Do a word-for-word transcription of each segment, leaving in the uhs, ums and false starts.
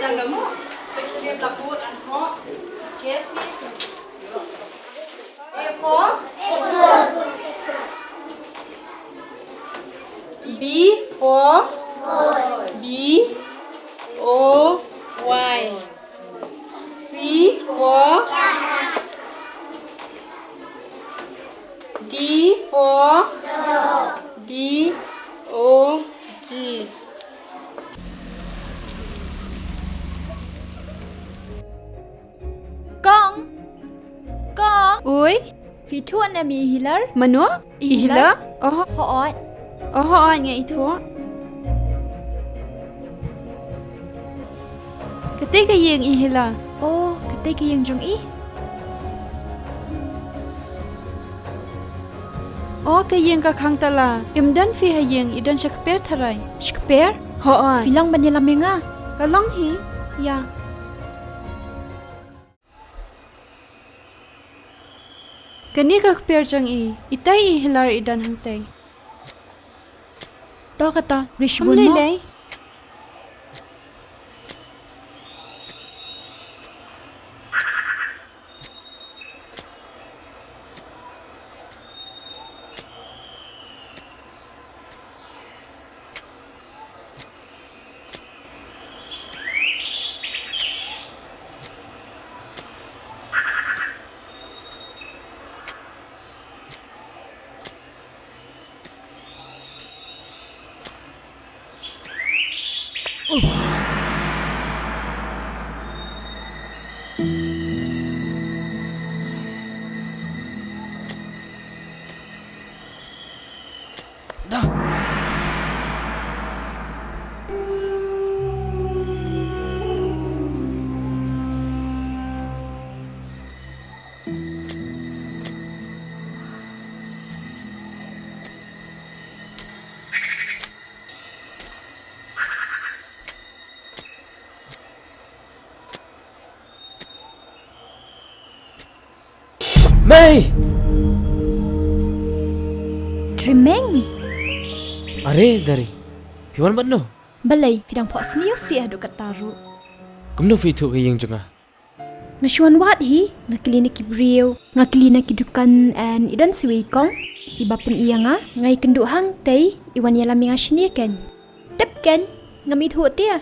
Yang dah mo. Pecah dia blackboard and ho. Yes, yes. A for? B for? B O Y. C for? D for? D O G. Kong. Kong. Oi. Phi thuh ne em i Hilar? Mano? I Hilar? Oho. Hooid. Oho, hooid nga i thuh. Kata ka ïing i Hilar. Oh, kata ka ïing jong i. Oh, ka ïing ka khang tala. Im don phi ha ïing, i don sha kper tharai. Sha kper? Hooid. Phi long ban ïalam ïa nga? Ka long hi. Ïa. Kane ka kper jong i, itai i Hilar i don hangtai. To kata, Rishbun mo. Lei. Mei! Tremeng. Are, Dari. Phi wan bad no? Balei, phi dang phohsniew sih haduh katta ruh? Kumno phi thuh ka ïing jong nga? Nga shu wan wad hi, nga kylli na ki briew, nga kylli na ki dukan, and i don sa iwei i kong iba pyni ïa nga, nga ïakynduh hangtei, i wan ïalam ïa nga shane kein. Tip kein, ngam ithuh te.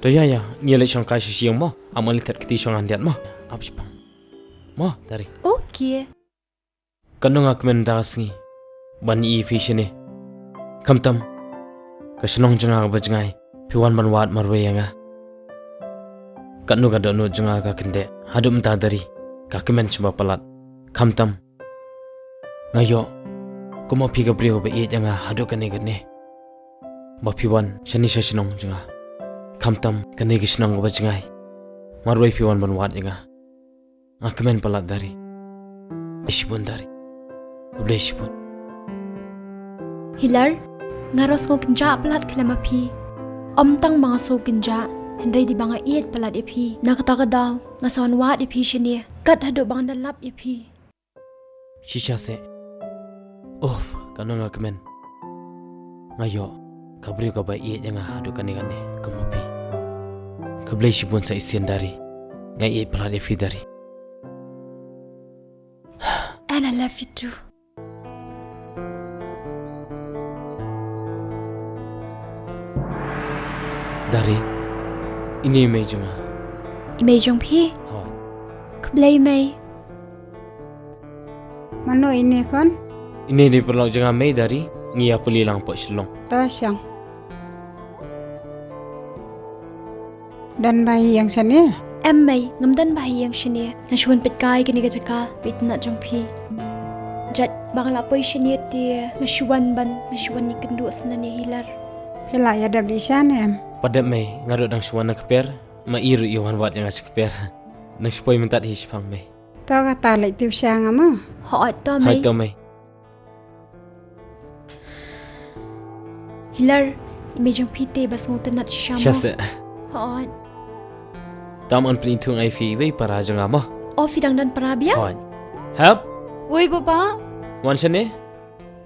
To ïa ïa, ngi leit shong kai sha shnong mo. Ap ma leit thied kti shong hyndiat mo. Ap shipang. Mo, Dari. Okay. Katno nga kmen da ka sngi ban ïohi ïa phi shane. Khamtam ka shnong jong nga kaba jngai, phi wan ban wad marwei ïa nga. Katno ka dohnud jong nga ka kyndeh haduh mynta, Dari, ka kmen shibun palat. Khamtam nga ïoh kum ma phi ka briew ba ïeit ïa nga haduh kane kane, ba phi wan shane sha shnong jong nga. Khamtam kane ka shnong kaba jngai, marwei phi wan ban wad ïa nga. Nga kmen palat, Dari. Khublei shibun, Dari. Khublei shibun. Hilar, nga ruh sngew kynjah palat khlem ma phi. Ym tang ba nga sngew kynjah, hynrei dei ba nga ïeit palat ïa phi. Na kata ka daw nga sa wan wad ïa phi shane, kat haduh ba ngan da lap ïa phi. Shisha seh. Uff, katno nga kmen. Nga ïoh ka briew kaba ïeit ïa nga haduh kane kane kum ma phi. Khublei shibun sa shisien, Dari. Nga ïeit palat ïa phi, Dari. And I love you too. Dari, ine i mei jong nga. I mei jong phi? Hooid. Khublei mei. Mano ine khun? Ine i paralok jong nga mei, Dari, ngi ïa pule lang hapoh Shillong. To shong. Don bha hi ïing shane? Em mei, ngam don bha hi ïing shane. Nga shu wan peit kai kane ka jaka ba itynnad jong phi. Jait ba nga la poi shane te nga shu wan ban, nga shu wan ïakynduh sngewbha ïa Hilar. Phi lah ïa dep dih sha ne em? Pat dep mei, nga ruh dang shu wan na kper. Ma i ruh i wan wad ïa nga sha kper. Nang shu poi mynta hi shipang mei. To kata, leit tip sha nga mo. Hooid to mei. Hooid to mei. Hilar, i mei jong phi te ba sngewtynnad shisha mo. Shisha seh. Hooid. To ngan pynithuh ïa phi iwei i para jong nga mo. O phi dang don para biang? Hooid. Hep. Oi baba. Wan shane.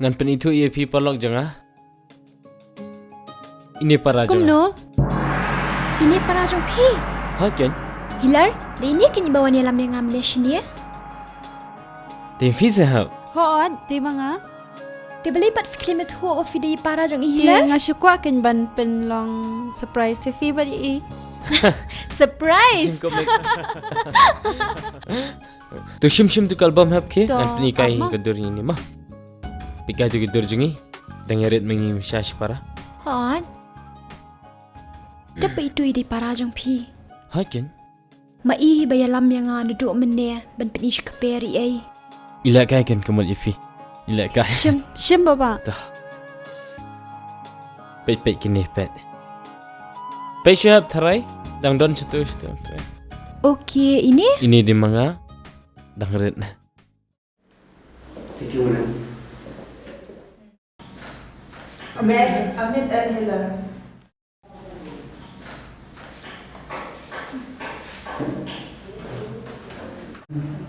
Ngan pynithuh ïa phi i paralok jong nga. Ine i para jong nga. Kumno? Ine para jong phi? Ha ken. Hilar, da ine ken iba wan ïalam ïa nga mynne shane? Te phi se hap. Hooid, te ma nga. Te balei pat phi khlem ïathuh ba phi dei para jong i Hilar? Te nga shu kwah ken ban pynlong surprise ïa phi bad i. Surprise. To shim shim tu ka album hap ke. To, ngan pyni kai ka dur ïa ini ma. Pynkai tu ka dur jong i. Dang ïarit ma ngi sha shipara. Hooid. Te pa itu i dei para jong phi? Ha ken. Ma i hi ba ïalam ïa nga naduh mynne ban pyni sha ka per i ei. I leh kai ken ka mut i phi. I leh kai. Shim, shim baba. Peit peit kine peit. Peit shu hap tharai. Dang don shuh tu shuh tu. Okay, ine? Ine dei ma nga. Dang rit. Thank you, madam. Next, Amit and Hila.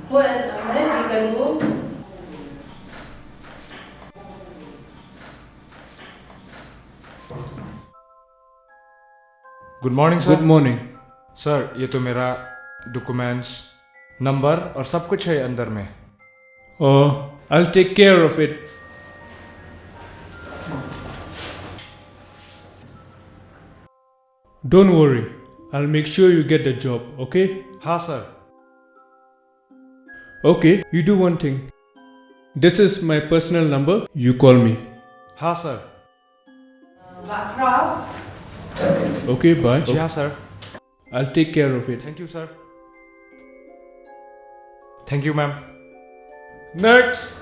Who is Amit? You can go. गुड मॉर्निंग सर। गुड मॉर्निंग। सर, ये तो मेरा डॉक्यूमेंट्स, नंबर और सब कुछ है अंदर में। Oh, I'll take care of it. Don't worry, I'll make sure you get the job, okay? हाँ सर। Okay, you do one thing. This is my personal number, you call me. हाँ सर। Okay, bye. जी हाँ सर। I'll take care of it. Thank you सर। Thank you मैम। Next.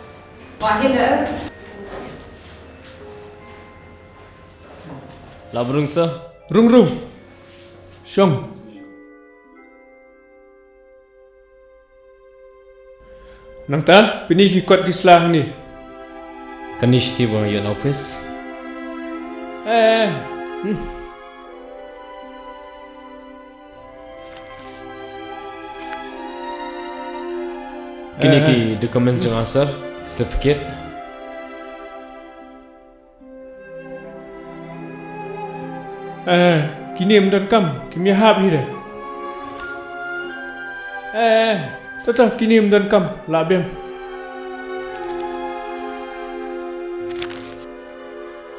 Lah brung sa. Rung rung. Shong. Nangta, pyni ki kot ki sla hangne. Kane shi ba nga ïoh na office. Eh, eh. Hmm. Kine ki documents jong nga sir, certificate. Eh, kine ym donkam, kim ïahap hi re. Eh, eh, to to, kine ym donkam, lah biang.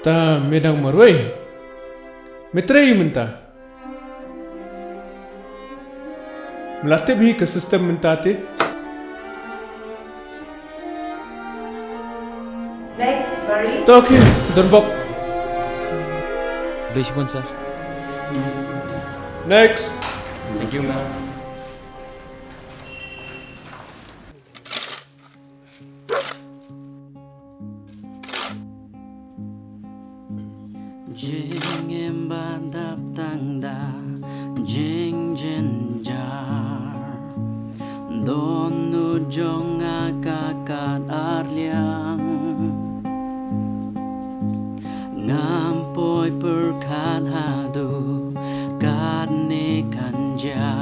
Ta me dang marwei. Me trei mynta. Me la tip hi ka system mynta te. Next, Barry. To, okay, don bok. Khublei shibun, sir. Next. Thank you, ma'am. Jingim ba dap tang da jingjynjar, don u jong nga ka kat ar liang. Ngam poi pyrkhat haduh katne kan jia.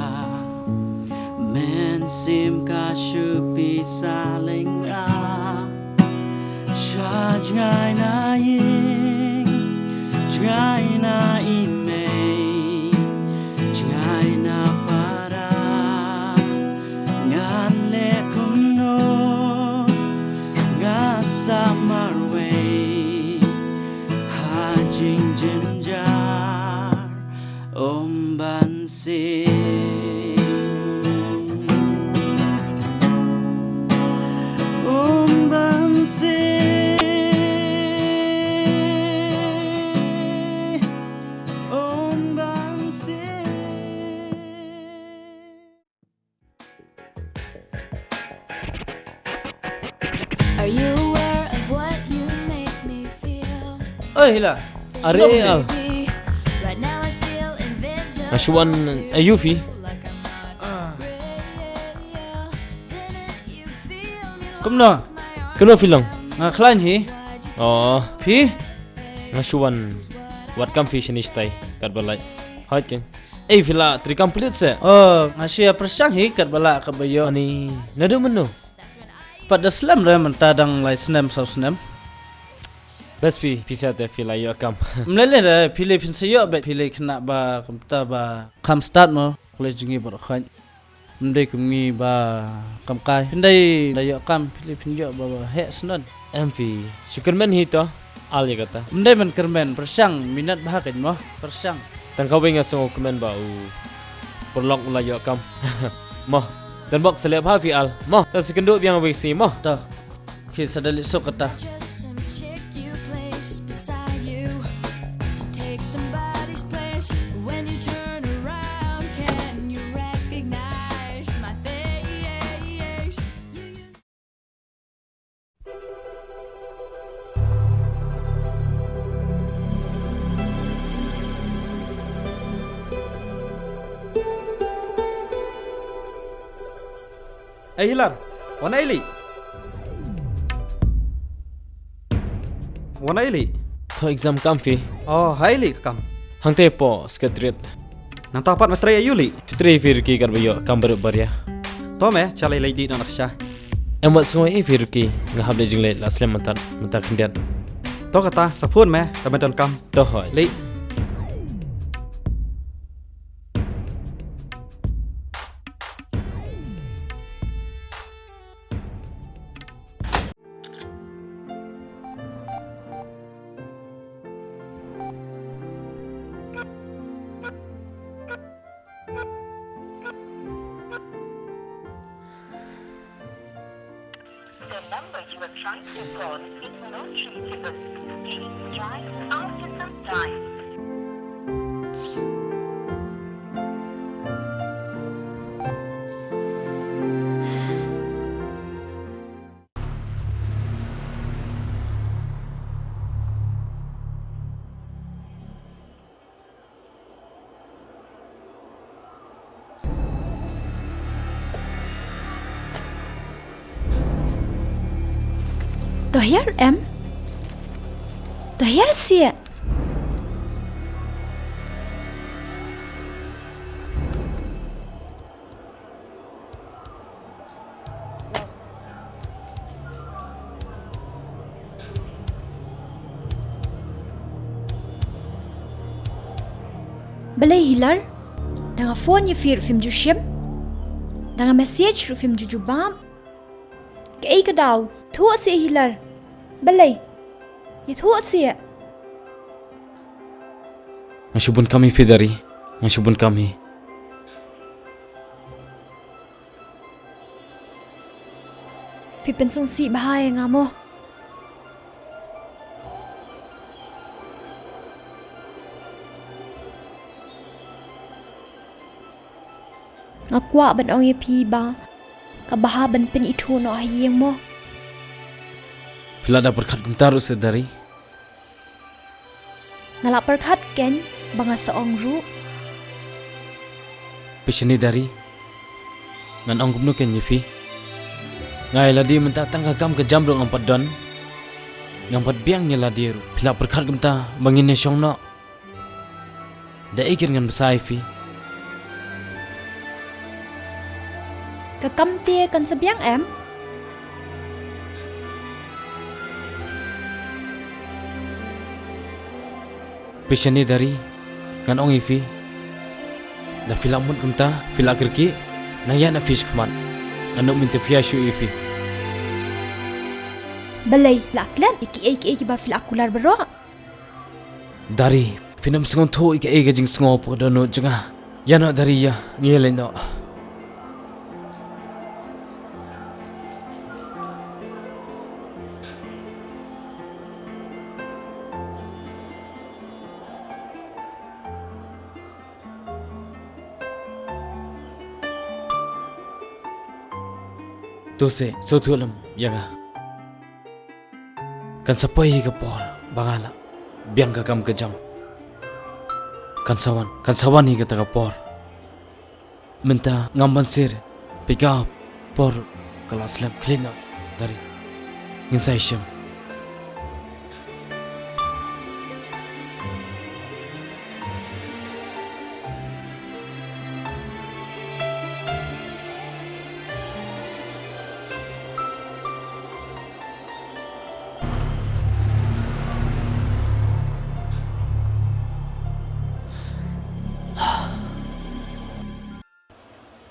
Mynsiem ka shu pynsaling ah. Sha jngai na ïing, jngai na i mei, jngai na para. Ngan leh kumno, nga sa marwei ha jingjynjar. Om ban sih. Om ban sih. Om ban sih. Are you aware of what you make me feel? Oi, Hila. Are, Al. Right now I feel envision. Nga shu wan, eh, aïu phi? Kumno? Kumno phi long? Nga khlaiñ hi. Oh. Phi? Nga shu wan wad kam phi shane shatai katba lait. Hooid keiñ. Ei, phi la trei kam pulit se? Oh, nga shu ïa pyrshang hi katba lah katba ïoh. Ani, naduh mynno? Pat da slem re, mynta dang lai snem saw snem. Best phi, phi sa te phi la ïoh kam. Mlele re, phi le phin sa ïoh bet, phi le kena ba kumta ba kam start mo, kole jingi bar khoi. Mdei kum ngi ba kam kai. Phin dei la ïoh kam, phi le phin ïoh ba ba heh snon. Em phi, shu kyrmen hi to, al ïa kata. Mdei men kyrmen, pyrshang, minat ba ha kait mo, pyrshang. Tang kawei nga sngew kmen ba u pyrlok u la ïoh kam. Mo, dan bok selep ha phi al. Mo, ta sa kynduh biang wei si mo. To. Ki sa da leit suk kata. Just some chick you place beside you to take somebody's place. When you turn around, can you recognize my face? Ei Hilar, wan ei lei. Wan ei lei. To exam kam phi? Oh, ha ei lei ka kam? Hangtei hapoh Secretariat. Nangta pat me trei aïu lei? Shu trei phi ruh ki kat ba ïoh kam baroh baria. To me, cha lei leit dih noh na ka sha. Em wat sngew ei phi ruh ki, nga hap leit jingleit la slem mynta, mynta khyndiat. To kata, sa phone me, da me don kam. To hoi. Lei. The number you are trying to call is not reachable. Please try after some time. To hiar em? To hiar sih. Balei Hilar? Da nga phone ïa phi ruh phim ju shim. Da nga message ruh phim ju jubab. Kaei ka daw? Thuh sih Hilar. Balei? Ïathuh sih. Nga shu bun kam ïa phi Dari. Nga shu bun kam hi. Phi pynsngewsih bha ïa nga mo. Nga kwah ban ong ïa phi ba ka bha ban pynithuh noh ha ïing mo. Phi la da pyrkhat kumta ruh seh Dari. Nga la pyrkhat kein ba nga sa ong ruh. Phi shane Dari. Ngan ong kumno kein ïa phi. Nga ïa lade mynta tang ka kam ka jam ruh ngam pat don. Ngam pat biang ïa lade ruh. Phi la pyrkhat kumta ba ngin ïa shong noh. Da ei kein ngan bsa ïa phi. Ka kam te kan sa biang em? Phi shane Dari, ngan ong ïa phi. Da phi la mut kumta, phi la kyrkieh, nang ïaid na phi shakhmat. Ngan ym interfere shuh ïa phi. Balei, la klet ïa kiei kiei kiba phi la kular baroh. Dari, phin ym sngewthuh ïa kaei ka jingsngew hapoh ka dohnud jong nga. Ïa noh Dari ïa, ngi ïa leit noh. To seh, sngewthuh lem ïa nga. Kan sa poi hi ka por ba nga la biang ka kam ka jam. Kan sa wan, kan sa wan hi kata ka por. Mynta ngam ban sir, peit ka por ka la slem. Khlieh noh Dari. Ngin sa ïashem.